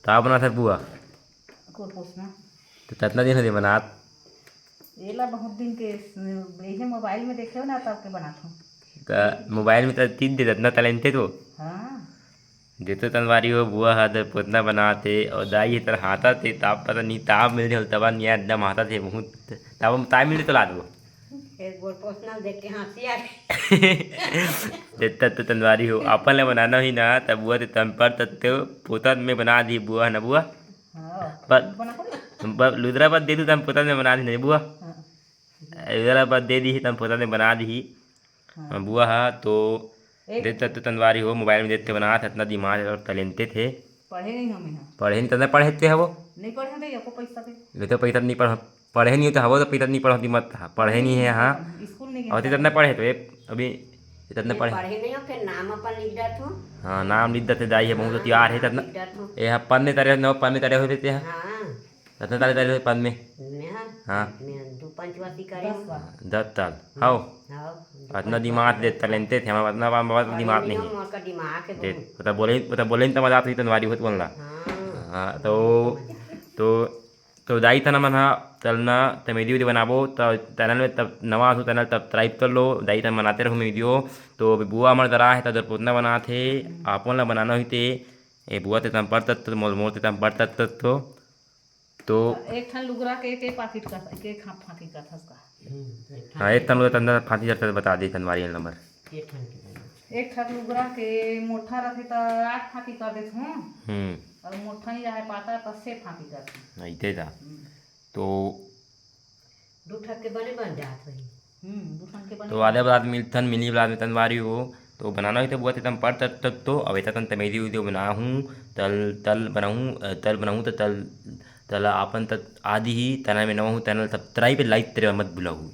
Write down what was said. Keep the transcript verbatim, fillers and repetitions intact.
का बनात हे बुआ? कोर पोसना। त कतना दिन होगे बनात? एला बहुत दिन के, यही मोबाइल में देखे हो ना, तब के बनात हूँ। त मोबाइल में त तीन दिन अतना talent हे तो। हाँ। देतो तनवारी हो, बुआ ह दर पोतना बनात हे अउ दाई ह तर हाथत हे, ताप पता नहीं ताप मिल जाए तबा नहीं एकदम हाथत हे बहुत। ताप ताप मिल तो ला दो। एक गोर पोतना देख के हंसी आ गई। देता तो तनवारी हो, अपन ले बनाना ही ना, तब बुआ ते तम पर तत्ते पोतन में बना दी बुआ ना बुआ। हाँ, बस, बना पड़ी। बस लुदरा बस दे दू, तम पोतन में बना दी नहीं बुआ। हाँ। लुदरा बस दे दी, तम पोतन में बना दी। हाँ। बुआ हा तो एक देता तो तनवारी हो, मोबाइल में देते बनात हे, अतना दिमाग और talented हे। पढ़े नहीं हमें, हाँ। पढ़े नहीं, तने पढ़े ते हवो? नहीं पढ़े थे, एको पैसा के। नहीं तो पैसा नहीं पढ़, पढ़े नहीं हो तो हवो तो पैसा नहीं पढ़ो, दिमाग, हाँ, पढ़े नहीं है, हाँ। स्कूल नहीं और गया। ततना पढ़े तो ये, अभी ततना नहीं पढ़े। पढ़े नहीं हो, फिर नाम अपन लिख देत हो। हाँ, नाम लिख देते, दाई है, बहुत हाँ, होशियार है, नाम ततना। लिख देत हो। ये हाँ, पन्ने तरे, नौ पन्ने तरे हो देते हैं। हाँ। रत्न ताले ताले पद में। में हाँ। हाँ। में दू पंचवासी करे दस हो। बार। दस ताल। हम्म। हाओ। हाँ, दू अतना पंचवासी दिमाग करे। दे, talented हे, हमर अतना बात पढ़े दिमाग नहीं नहीं। हो, मोर का दिमाग हे दे, बहुत। पता बोले, पता बोले नहीं, तमा जात ही तनवारी होत बोलना। हाँ। हाँ, तो, तो, तो दाई तना मन हा तलना तमेदी उदी बनाबो, त channel में तब नवा आसू, channel तब subscribe कर लो, दाई तना बनाते रहो video। तो अभी बुआ हमर दरा हे, त दर पोतना बनात हे, आपन ला बनाना होते, ए बुआ ते तम पर तत, मोर, मोर ते तम पर तत, तो तो एक ठन लुगरा के, के पाकिट कर, के खा-, फांकी करथस का? हम्म, एक ठन हाँ, एक ठन लुगरा तंदर फांकी करथस, बता दे तनवारी नंबर। एक ठन के बने। एक ठन लुगरा के मोठा रथे त आठ फांकी कर देत हूँ। हम्म। और मोठा नहीं रहे पाता त छे फांकी करत हूँ। अइते दा। हम्म। तो दू ठक के बने बन जात होही। हम्म, दू ठन के बने तो बन आधे जात। बरात मिलथन, मिली बरात में तनवारी हो, तो बनाना होही तो बुआ ते तम पर तत, तत तो, अब एता तन तमेरी उदी बनाहूँ, तल, तल बनाहूँ, अ, तल बनाहूँ तो तल, तल आपन तत आदि ही, तना में नवा हूँ, तनल तब तराई पे लाइट तेरे मत बुलाहू।